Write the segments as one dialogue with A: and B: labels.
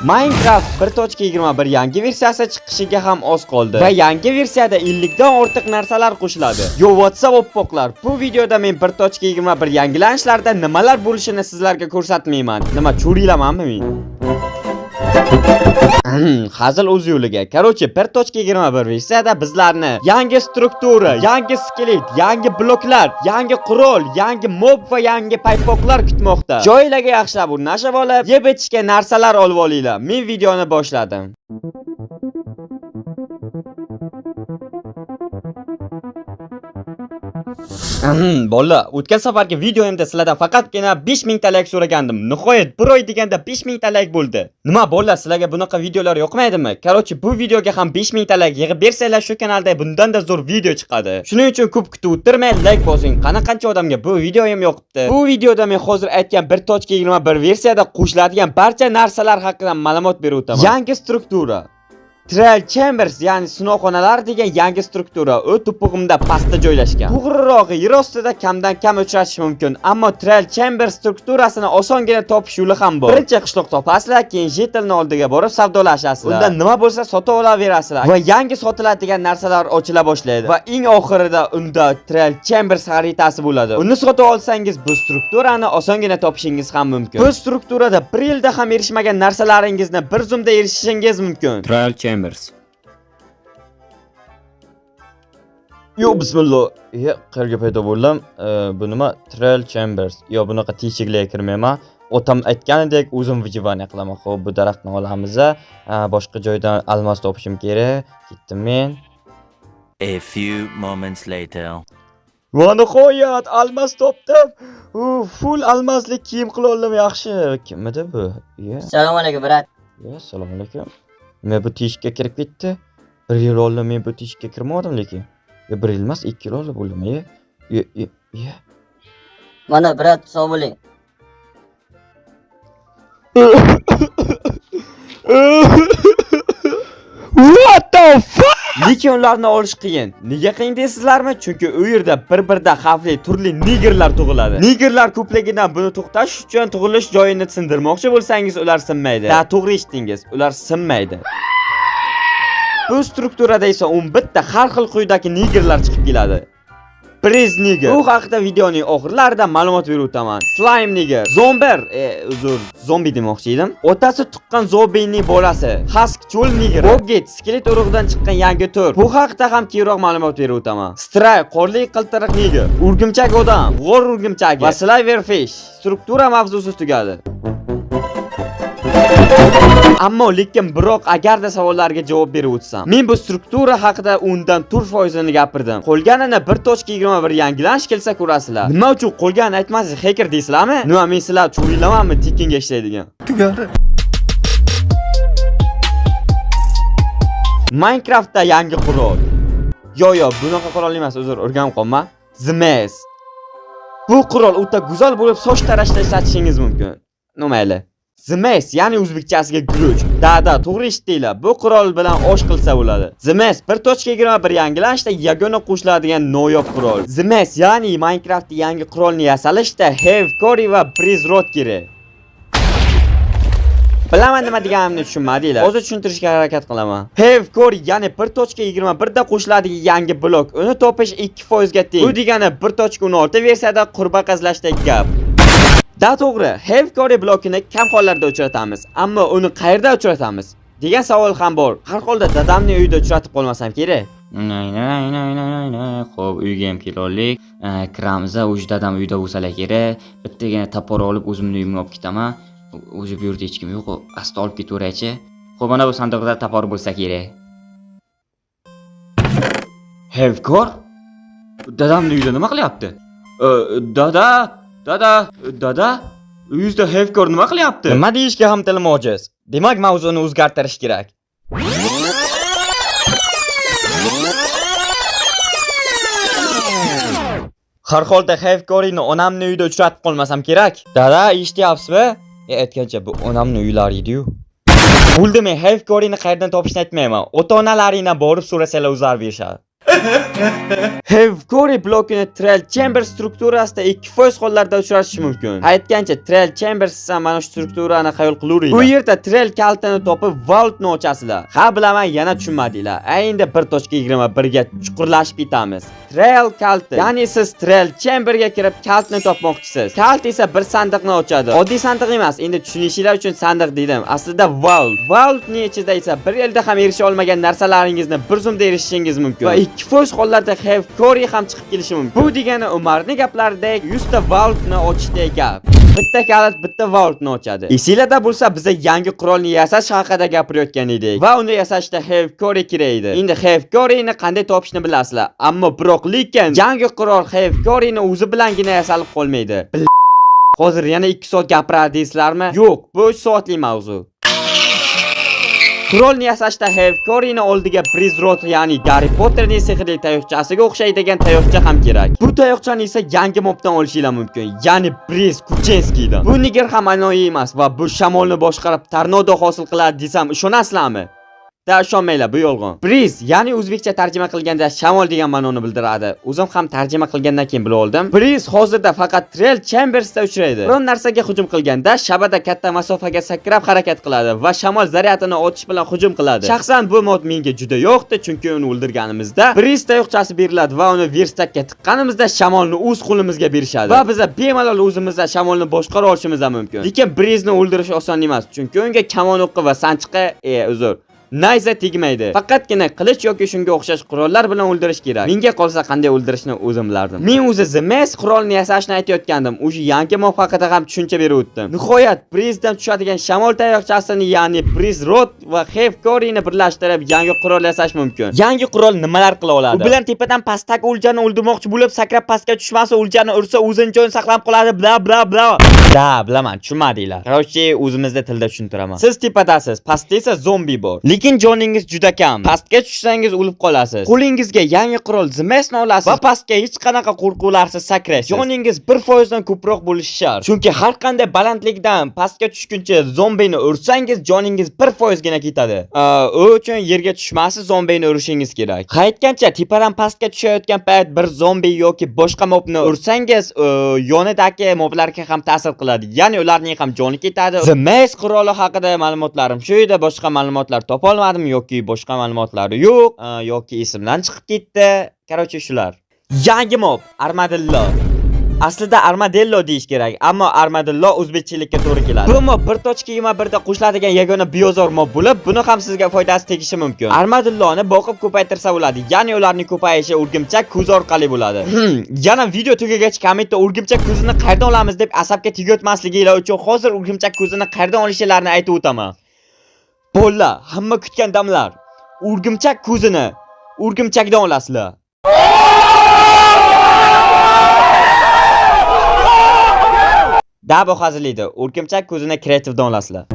A: Minecraft 1.21 yangi versiyasi chiqishiga ham oz qoldi va yangi versiyada 50 dan ortiq narsalar qo'shiladi. Yo, what's up, oppoqlar? Bu videoda men 1.21 yangilanishlarda nimalar bo'lishini sizlarga ko'rsatmayman. Nima, cho'rilamanmi men? Hazil o'z yo'liga. Короче, 1.21 versiyada bizlarni yangi struktura, yangi skelet, yangi bloklar, yangi qurol, yangi mob va yangi paypoqlar kutmoqda. Joylarga yaxshilab o'rnashib olib, yeb ichishga narsalar olib olinglar. Men videoni boshladim. Bolalar, o'tgan safargi videoimda sizlardan faqatgina 5000 ta like so'ragandim. Nihoyat bir oy deganda 5000 ta like bo'ldi. Nima bolalar, sizlarga bunaqa videolar yoqmaydimi? Короче, bu videoga ham 5000 ta like yig'ib bersanglar, shu kanalda bundan-da zo'r video chiqadi. Shuning uchun ko'p kutib o'tirmay like bosing. Qani qancha odamga bu videoim yoqibdi. Bu videoda men hozir aytgan 1.21 versiyada qo'shiladigan barcha narsalar haqida ma'lumot berib o'taman. Yangi struktura Trial Chambers, ya'ni sinovxonalar degan yangi struktura u to'pig'imda pastda joylashgan. To'g'rirog'i, yer ostida kamdan kam uchrashish mumkin, ammo Trial Chambers strukturasini osongina topish yo'li ham bor. Birinchi qishloq topasizlar, keyin житель ni oldiga borib savdolashasizlar. Undan nima bo'lsa sotib olaverasizlar va yangi sotiladigan narsalar ochila boshlaydi va eng oxirida unda Trial Chambers xaritasi bo'ladi. Uni sotib olsangiz, bu strukturani osongina topishingiz ham mumkin. Bu strukturada bir yilda ham erishmagan narsalaringizni bir zumda erishishingiz mumkin.
B: Trial Chambers.
A: Yo, bismillah. Ya, qayerga paydo bo'ldim? Bu nima? Trial Chambers. Yo, bunaqa teshiklarga kirmayman. Otam aytganidek o'zim выживание qilaman. Xo'p, bu daraxtni olamiz. Boshqa joydan almos topishim kerak. Ketdim men.
C: A few moments later.
A: Va nihoyat almos topdim. U full almasli kiyim qila oldim, yaxshi. Kim edi bu? Ya,
D: Assalomu alaykum, брат.
A: Ya, assalomu alaykum. Nima, bu teshikka kirib ketdi? Bir yil oldin men bu teshikka kirmadim lekin. Ya, bir yil emas, 2 yil oldin bo'ldimi? Ya, ya, ya, ya.
D: Mana, брат, sog' bo'ling.
A: What the fuck? Lekin ularni olish qiyin. Nega qiyin deysizlarmi? Chunki u yerda bir-birda xavfli turli nigerlar tug'iladi. Nigerlar ko'pligidan buni to'xtash uchun tug'ilish joyini sindirmoqchi bo'lsangiz, ular sinmaydi. Da, to'g'ri eshitdingiz. Ular sinmaydi. Bu strukturada esa 11 ta har xil quyidagi nigerlar chiqib keladi. Priz nigger. Bu haqida videoning oxirlarida ma'lumot berib o'taman. Slime nigger, zomber, uzr, zombi demoqchi edim. Otasi tuqqan zombining bolasi. Husk cho'l nigger, Bogget skelet urug'idan chiqqan yangi tur. Bu haqida ham keyinroq ma'lumot berib o'taman. Stray qorli qiltiriq nigger, o'rgimchak odam, g'or o'rgimchagi va Sliverfish. Struktura mavzusi tugadi. Ammo lekin biroq agarda savollarga javob berib o'tsam, men bu struktura haqida undan 4%ini gapirdim. Qolganini 1.21 yangilanish kelsa ko'rasizlar. Nima uchun qolganini aytmasiz, hacker deysizlarmi? Nima, men sizlar cho'rilamanmi tekinga ishlaydigan? Minecraftda yangi qurol. Yo, yo, bunaqa qurol emas, uzr, o'rganib qolma. Zmes. Bu qurol o'ta go'zal bo'lib, soch tarashda ishlatishingiz mumkin. Ну mayli. Zmes, ya'ni o'zbekchasiga guruch. Да, да, to'g'ri eshitdinglar. Bu qurol bilan osh qilsa bo'ladi. Zmes 1.21 yangilanishda yagona qo'shiladigan noyob qurol. Zmes, ya'ni Minecraftda yangi qurolni yasalishda Have Core va Blaze Rod kerak. Bilaman, nima deganimni tushunmadinglar. Hozir tushuntirishga harakat qilaman. Have Core, ya'ni 1.21 da qo'shiladigan yangi blok. Uni topish 2% ga teng. Bu degani 1.16 versiyada qurbaqa izlashdagi gap. Da, to'g'ri, Have Core blokini kam hollarda uchratamiz, ammo uni qayerda uchratamiz degan savol ham bor. Har holda dadamning uyida uchratib qolmasam kerak.
B: Nay nay nay nay nay. Xo'p, uyga ham kela oldik. Kiramiz, o'sha dadam uyda bo'lsalar kerak. Bittagina топор olib o'zimni uyimga olib ketaman. O'zi bu yerda hech kim yo'q. Asta olib ketaveraychi. Xo'p, mana bu sandiqda топор bo'lsa kerak. Hevkor? Dadamni uyida nima qilyapti? Dada, dada, dada, uyingizda Hevkor nima qilyapti?
A: Nima deyishga ham tilim ojiz. Demak, mavzuni o'zgartirish kerak. Har holda Hevkorini onamni uyida uchratib qolmasam kerak. Dada, eshityapsizmi? E, aytgancha, bu onamni uylari edi-yu. Bo'ldi, men Hevkorini qayerdan topishni aytmayman. Ota-onalaringdan borib so'rasanglar, o'zlari berishadi. Hevkori blokini Trial Chamber strukturasida 2% hollarda uchrashish mumkin. Aytgancha, Trial Chamber siz mana shu strukturani xayol qilaveringlar. Bu yerda Trial kalitini topib vaultni ochasizlar. Ha, bilaman, yana tushunmadinglar. A endi 1.21 ga chuqurlashib ketamiz. Trial kaliti. Ya'ni siz Trial Chamberga kirib kalitni topmoqchisiz. Kalit esa bir sandiqni ochadi. Oddiy sandiq emas, endi tushunishinglar uchun sandiq dedim. Aslida vault. Vaultning ichida esa bir yilda ham erisha olmagan narsalaringizni bir zumda erishishingiz mumkin. Va 2% hollarda Hevkori ham chiqib kelishi mumkin. Bu degani Umarning gaplaridek 100 ta vaultni ochishdek gap. Bitta kalit bitta vaultni ochadi. Esinglarda bo'lsa, biza yangi qurolni yasash haqida gapirayotgan edik va uni yasashda Hevkori kerak edi. Endi Hevkorini qanday topishni bilasizlar, ammo biroq lekin yangi qurol Hevkorini o'zi bilangina yasalib qolmaydi. Hozir yana 2 soat gapiradi deysizlarmi? Yo'q, bu 3 soatlik mavzu. Qurolni yasashda Hevkorini oldiga Breeze Rod, ya'ni Garri Potterning sehrli tayoqchasiga o'xshaydigan tayoqcha ham kerak. Bu tayoqchani esa yangi mobdan olishinglar mumkin, ya'ni Breeze Kuchenskiydan. Bu nigger ham anoyi emas va bu shamolni boshqarib tornado hosil qiladi desam ishonasizlarmi? Da, ishonmanglar, bu yolg'on. Breeze, ya'ni o'zbekcha tarjima qilganda shamol degan ma'noni bildiradi. O'zim ham tarjima qilgandan keyin bilib oldim. Breeze hozirda faqat Trial Chambersda uchraydi. Biron narsaga hujum qilganda shabada katta masofaga sakrab harakat qiladi va shamol zaryadini otish bilan hujum qiladi. Shaxsan bu mod menga juda yoqdi, chunki uni o'ldirganimizda Breeze tayoqchasi beriladi va uni verstakka tiqqanimizda shamolni o'z qo'limizga berishadi. Va biza bemalol o'zimizda shamolni boshqara olishimiz ham mumkin. Lekin Breeze'ni o'ldirish oson emas, chunki unga kamon o'qi va sanchiqi, uzr, nayza tegmaydi. Faqatgina qilich yoki shunga o'xshash qurollar bilan o'ldirish kerak. Menga qolsa, qanday o'ldirishni o'zim bilardim. Men o'zi The Mace qurolini yasashni aytayotgandim. O'sha yangi mob haqida ham tushuncha berib o'tdim. Nihoyat Breezedan tushadigan shamol tayoqchasini, ya'ni Breeze Rod va Hevkorini birlashtirib yangi qurol yasash mumkin. Yangi qurol nimalar qila oladi? U bilan tepadan pastdagi o'ljani o'ldirmoqchi bo'lib sakrab pastga tushmasa, o'ljani ursa, o'zini jon saqlab qoladi, bla bla bla. Da, bilaman, tushunmadinglar. Короче, o'zimizda tilda tushuntiraman. Siz tepadasiz, pastda esa zombi bor. Lekin joningiz juda kam. Pastga tushsangiz o'lib qolasiz. Qo'lingizga yangi qurol Zmesni olasiz va pastga hech qanaqa qo'rquvlarsiz sakraysiz. Joningiz 1% dan ko'proq bo'lishi shart. Chunki har qanday balandlikdan pastga tushguncha zombini ursangiz, joningiz 1% gina ketadi. U uchun yerga tushmasiz zombini urishingiz kerak. Qaytgancha tepadan pastga tushayotgan payt bir zombi yoki boshqa mobni ursangiz, yonidagi moblarga ham ta'sir qiladi. Ya'ni ularning ham joni ketadi. The Mace quroli haqida ma'lumotlarim shu edi. Boshqa ma'lumotlar topolmadim yoki boshqa ma'lumotlar yo'q, yoki esimdan chiqib ketdi. Короче, shular. Yangi mob Armadillo. Aslida Armadillo deyish kerak, ammo Armadillo o'zbekchilikka to'g'ri keladi. Bu mob 1.21 da qo'shiladigan yagona biyozor mob bo'lib, buni ham sizga foydasi tegishi mumkin. Armadilloni boqib ko'paytirsa bo'ladi, ya'ni ularning ko'payishi o'rgimchak ko'z orqali bo'ladi. Yana video tugagach kommentda o'rgimchak ko'zini qayerdan olamiz deb asabga tegayotmasliginglar uchun hozir o'rgimchak ko'zini qayerdan olishlarini aytib o'taman. Bolalar, hamma kutgan damlar. O'rgimchak ko'zini o'rgimchakdan olasizlar. Da, bu hazil edi. O'rgimchak ko'zini kreativdan olasizlar.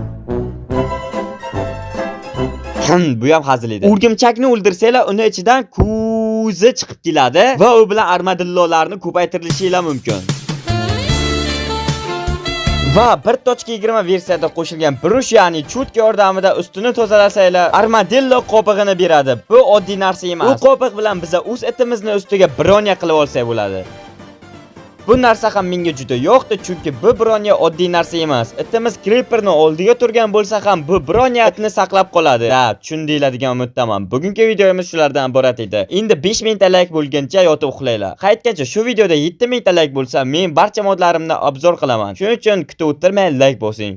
A: Bu ham hazil edi. O'rgimchakni o'ldirsanglar, uni ichidan ko'zi chiqib keladi va u bilan armadillolarni ko'paytirilishinglar mumkin. Va 1.20 versiyada qo'shilgan brush, ya'ni cho'tka yordamida ustini tozalasanglar, armadillo qobig'ini beradi. Bu oddiy narsa emas. U qobiq bilan biza o'z itimizni ustiga броня qilib olsak bo'ladi. Bu narsa ham menga juda yoqdi, chunki bu броня oddiy narsa emas. Itimiz creeperni oldiga turgan bo'lsa ham bu броня itni saqlab qoladi. Ha, tushundinglar degan umiddaman. Bugungi videomiz shulardan iborat edi. Endi 5000 ta like bo'lguncha yotib uxlanglar. Qaytgancha shu videoda 7000 ta like bo'lsa, men barcha modlarimni обзор qilaman. Shuning uchun kutib o'tirmay like bosing.